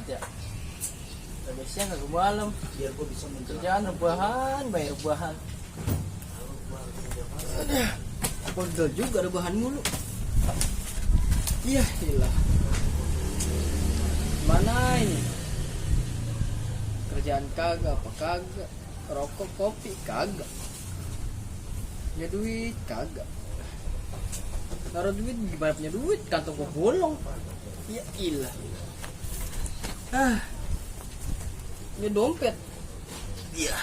ya. Biasanya nggak malam biar gue bisa kerjaan rebahan, bayar rebahan. Aduh, pondol juga rebahan mulu. Iya, hilah. Mana ini? Kerjaan kagak, apa kagak? Rokok, kopi kagak. Ya duit kagak. Naruh duit gimana punya duit? Kantong gue bolong. Ya ilah. Ini dompet. Iya.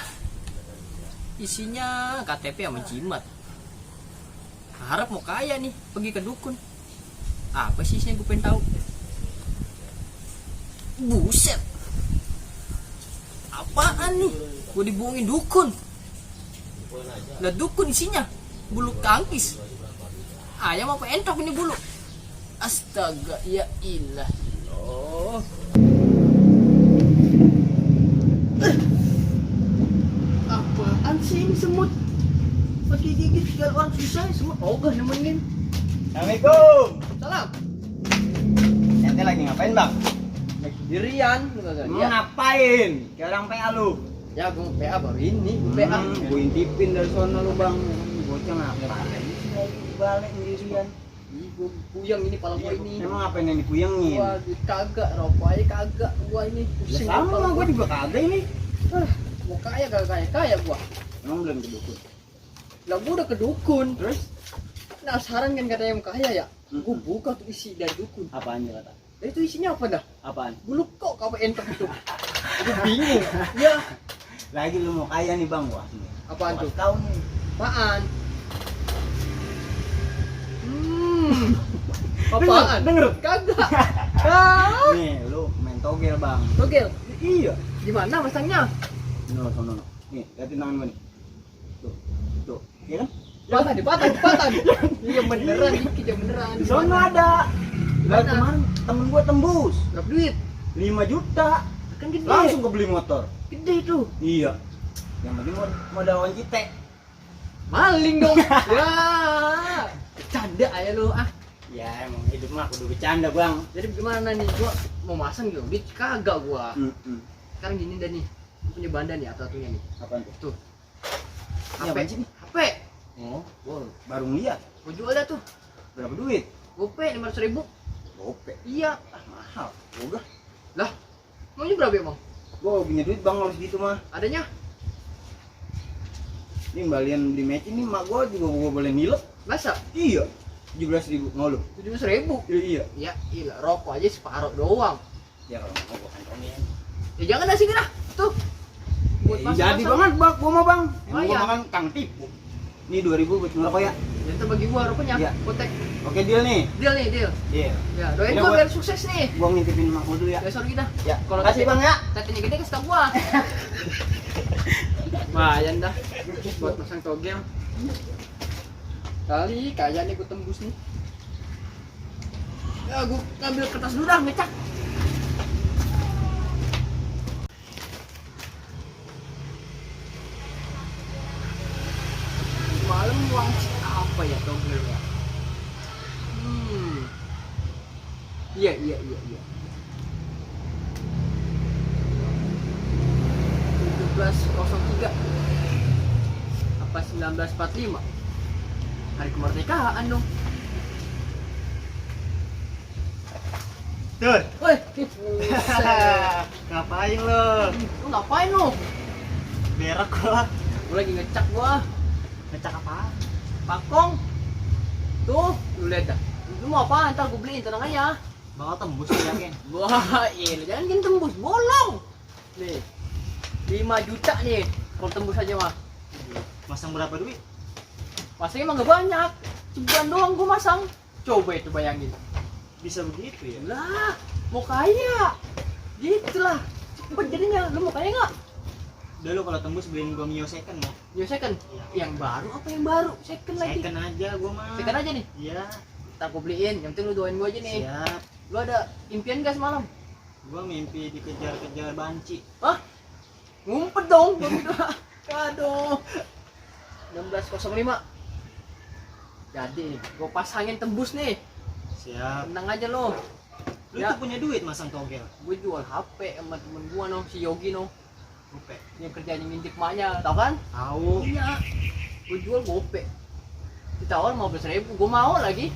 Isinya KTP sama jimat. Harap mau kaya nih, pergi ke dukun. Apa sih isinya gue pengen tahu. Buset. Apaan nih? Gue dibohongin dukun. Lah dukun isinya bulu tangkis. Ayam apa entok ini bulu? Astaga, ya ilah. Oh. Apaan sih ini semut? Pakai gigit tinggal orang susah semut ogah nemenin. Assalamualaikum. Salam. Ente lagi ngapain bang? Lagi sendirian, lu kagak Mau lihat. ngapain? Kayak orang PA lu. Ya gue PA baru ini, gue PA. Gue intipin dari sono lu bang. Bocah ngapain sih lagi balik sendirian? Ih, gue puyeng ini pala gue ini. Emang ngapain yang dipuyengin? Gua duit kagak, rokok aja kagak. Gua ini pusing. Sama kepala gue gua. juga kagak ini. Mau kaya kagak kaya gua. Emang belum ke dukun. Lah gua udah ke dukun. Terus? Penasaran kan katanya mau kaya ya? Gua buka tuh isi dari dukun. Apaan ya kata? Itu isinya apa dah? Apaan? Bulu kok kau entok itu. Gua bingung. Ya, Lagi lu mau kaya nih bang wah. apaan tuh? Kau nih. Apaan? Apaan? Denger? Kagak. Ah, Nih lu main togel bang. togel. Iya. Gimana masangnya? Sono. Nih liatin tangan gue nih. Tuh. Iya kan? Patah. Iya beneran, iya beneran. Di sono ada. Lah Mana? kemarin temen gua tembus Berapa duit? 5 juta. Kan gede. Langsung kebeli motor. Gede tuh. Iya. Yang penting modal cite. Maling dong. Ya. Bercanda aja lu ah. Ya emang hidup mah kudu bercanda bang. Jadi gimana nih gua mau masang gitu. Duit kagak gua. Sekarang gini dah nih. Gua punya banda nih satunya nih. Apaan tuh? Tuh. Ini apaan sih nih? HP. Oh, gua baru ngeliat. Gua jual dah tuh. Berapa duit? GoPay 500.000. Gope. Iya. Mahal. Udah. Lah. Maunya berapa emang? Gua punya duit bang harus gitu mah. Adanya? Ini kembalian beli match ini mak gua juga gua boleh nilep. Masa? Iya. 17.000 mau lu? 17.000. Iya. Ya, iya rokok aja separuh doang. Ya kalau mau gua kantongin. Ya jangan dah sini dah. Tuh. Buat Jadi pasang-pasang. banget bang, gua mau bang. Emang Oh, gua iya. makan kang tipu. Ini 2.000 buat ngerokok ya. Ya ntar bagi gua rokoknya. Iya. Kotek. Oke deal nih. Deal nih, deal. Iya. Ya, doain Ini gua gua- biar sukses nih. Gua ngintipin mak gua dulu ya. Ya sorry kita. Ya. Kalau Kasih bang ya. tatenya gede kasih tau gua. Lumayan dah buat pasang togel. Kali kaya nih gua tembus nih. Ya gua ngambil kertas dulu dah ngecak. Malam uang apa ya togel ya? Iya. 1703 apa 1945 hari kemerdekaan dong. Tur. Woi, buset. Ngapain lo? Lu ngapain lu? Berak gua. Gua lagi ngecak gua. Ngecak apa? Pakong. Tuh, lu lihat dah. Lu mau apa? Ntar gua beliin, tenang aja. Bakal tembus yakin. Wah, iya, jangan gini tembus, bolong. Nih, 5 juta nih, kalau tembus aja mah. Masang berapa duit? Masanya emang gak banyak, sebulan doang gua masang. Coba itu bayangin. Bisa begitu ya? Lah, mau kaya. Gitulah. Cepet jadinya, lu mau kaya nggak? Dulu kalau tembus beliin gua Mio second ya. New second. Yang baru apa yang baru? Second lagi. Second aja gua mah. Second aja nih. Iya. Ntar gua beliin, yang penting lu doain gua aja nih. Siap. Lu ada impian gak semalam? Gua mimpi dikejar-kejar banci. Hah? Ngumpet dong. Aduh. 1605. Jadi nih, gua pasangin tembus nih. Siap. Tenang aja lo. Lu Ya. tuh punya duit masang togel. Gue jual HP sama temen gue no, si Yogi no, Gope. yang kerjanya ngintip maknya, tau kan? Tahu. Iya. Gue jual gope. Ditawar 15.000, gue mau lagi.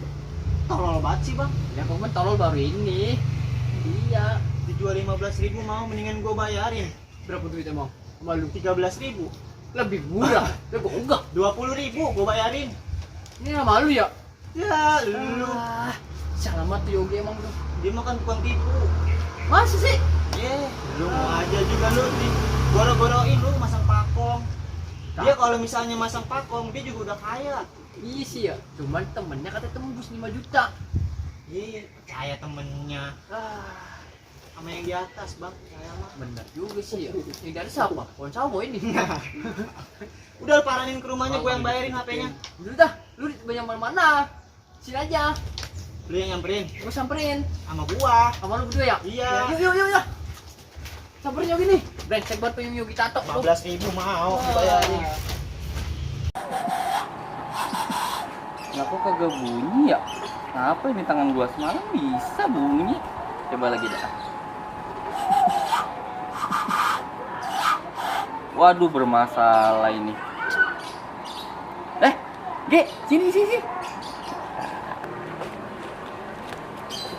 Tolol banget sih, Bang. Ya kamu tolol baru ini. Iya. Dijual 15.000 mau mendingan gua bayarin. Berapa duit emang? Malu. 13.000. Lebih murah. Ya gue enggak. 20.000 gua bayarin. Ini nggak malu ya? Ya, lu. Selamat tuh Yogi emang tuh. Dia makan tukang tipu. Masa sih? Lu mau aja juga lu di goro-goroin lu masang pakong. Dia kalau misalnya masang pakong, dia juga udah kaya. Iya sih ya. Cuman temennya katanya tembus 5 juta. Iya, percaya temennya. Sama yang di atas, Bang. Saya mah. Bener juga sih ya. Yang dari siapa? Konsawo ini. Udah paranin ke rumahnya, gua yang bayarin HP-nya. Udah dah, lu banyak mana-mana. Sini aja. Lu yang nyamperin Gue samperin. sama gua. Sama lu berdua ya? Iya. Yuk. Samperin Yogi nih. Brengsek banget pengen Yogi tato. 15.000 mau bayarin. Kenapa kagak bunyi ya? Kenapa ini tangan gua semalam bisa bunyi? Coba lagi dah. Waduh, bermasalah ini. Ge, sini.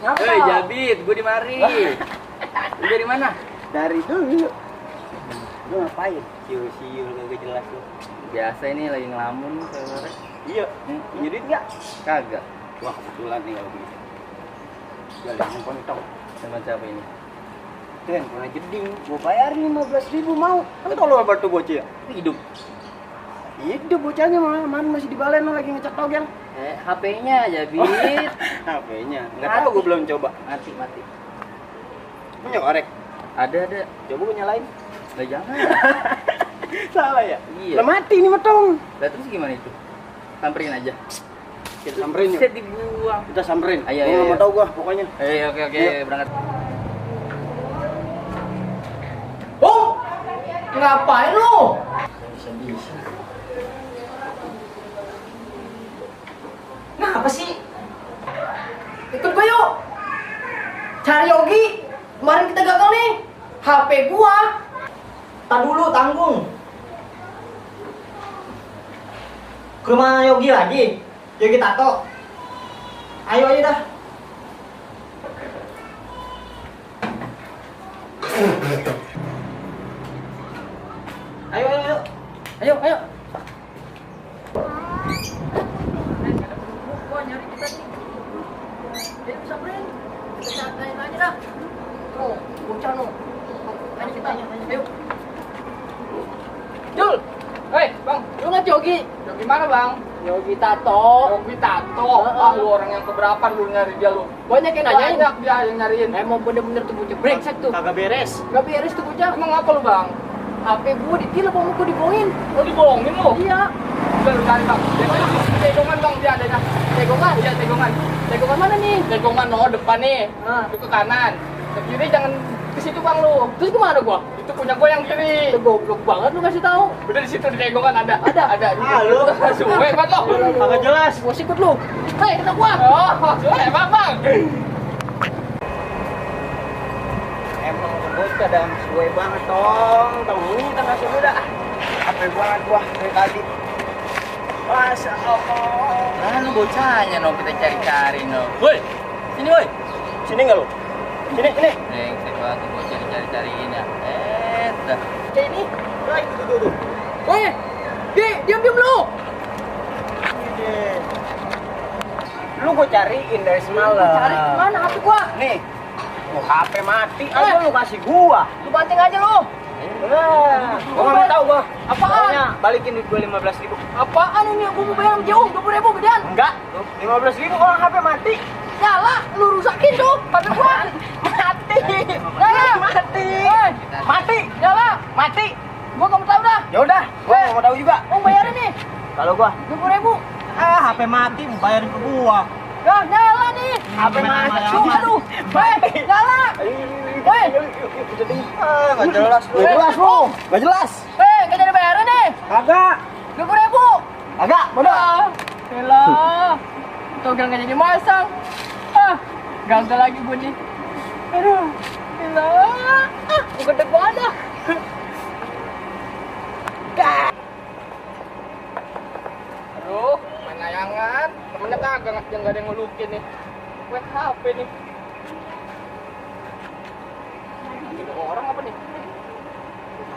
Hei, Jabit, gua di mari. Lu dari mana? Dari dulu. Lu ngapain? Siul kagak jelas lu. Biasa ini lagi ngelamun sore. Iya. Punya duit enggak? Kagak. Wah, kebetulan nih kalau begitu. Gali handphone tong. Sama siapa ini? Den, pernah jeding. Gua bayarin 15.000 mau. Kan tolol banget tuh bocah. Hidup. Hidup bocahnya mana masih di balen lagi ngecek togel. HP-nya Jabit. HP-nya. Enggak tahu gua belum coba. Mati. Punya korek. Ada. Coba gua nyalain. Lah jangan. Salah ya? Iya. Lah mati nih metong. Lah terus gimana itu? Samperin aja. Kita samperin yuk. Bisa dibuang. Kita samperin. Ayo. Gua mau tahu gua pokoknya. Oke, Iya. berangkat. Oh! Ngapain lu? Ngapa sih? Ikut gua yuk. Cari Yogi. Kemarin kita gagal nih. HP gua. Tar dulu tanggung. Ke rumah Yogi lagi. Yogi tato. Ayo dah. Ayo. Ayo. Gua nyari kita nih. Ayo samperin. Kita tanya aja dah. Tuh, bocah no. Tanya kita. Ayo. Jul. Hei, Bang, lu nggak Yogi? Yogi mana, Bang? Yogi tato. Yogi tato. Ah, lu orang yang keberapa lu nyari dia lu? Banyak yang nanyain. Banyak dia yang nyariin. Emang bener-bener tuh bocah brengsek tuh. Kagak beres. Gak beres tuh bocah. Emang apa lu, Bang? HP gua ditilep sama gua dibohongin. Lu dibohongin lu? Iya. Udah lu cari, Bang. Tegongan, Bang, dia ada. Tegongan. Iya, tegongan. Tegongan mana nih? Tegongan no depan nih. Nah. Itu ke kanan. Ke kiri jangan ke situ, Bang lu. Terus kemana gua? Itu punya gua yang kiri. Itu goblok banget lu kasih tahu. Udah di situ di tegongan ada. Ada. Ah, lu. Suwe banget lo. Kagak jelas. Gua sikut lu. Hei, kena gua. Oh, suwe banget, Bang. Emang bocah dan suwe banget tong. Ini kita ngasih muda. HP gua dari tadi. Masya Allah. Nah, lu bocahnya no kita cari-cari no. Woi, sini woi. Sini enggak lu? Sini. Brengsek banget tuh bocah dicari-cariin ya. Dah. Kayak ini. Nah, itu tuh. Woi. Diam lu. Lu gua cariin dari semalam. Cari kemana HP gua? Nih. HP mati aja lu kasih gua. Lu banting aja lu. Nah, gua nggak mau tahu gua. Apaan? Pokoknya balikin duit gua 15.000. Apaan ini? Gua mau bayar jauh 20.000 gedean. Enggak, 15.000 orang HP mati. Nyala, lu rusakin tuh HP gua. Mati. Nyala. Mati. Hei, Mati. nyala. Mati. Gua nggak mau tahu dah. Ya udah, gua nggak mau tahu juga. Mau bayarin nih. Kalau gua 20.000. HP mati mau bayarin ke gua. Dah, nyala nih. HP mati. Aduh. Hei, nyala. Hei. Nggak jelas lu. Nggak jelas lu. Nggak jelas. Hei, nggak jadi bayaran nih. Kagak. 20.000. Kagak. Ah, elah. Togel nggak jadi masang. Ah, gagal lagi gua nih. Aduh, gila. Gede banget. Aduh, main layangan. Temennya kagak nggak ada yang ngelukin nih. Weh, HP nih. Ada orang apa nih?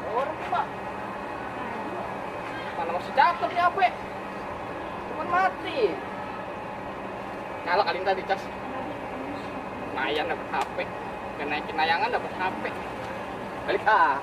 Orang Pak. Mana masih cakep nih HP? Cuman mati. Nyala kali ini tadi cas. Lumayan dapat HP. Dan naikin layangan dapat HP. Balik ah.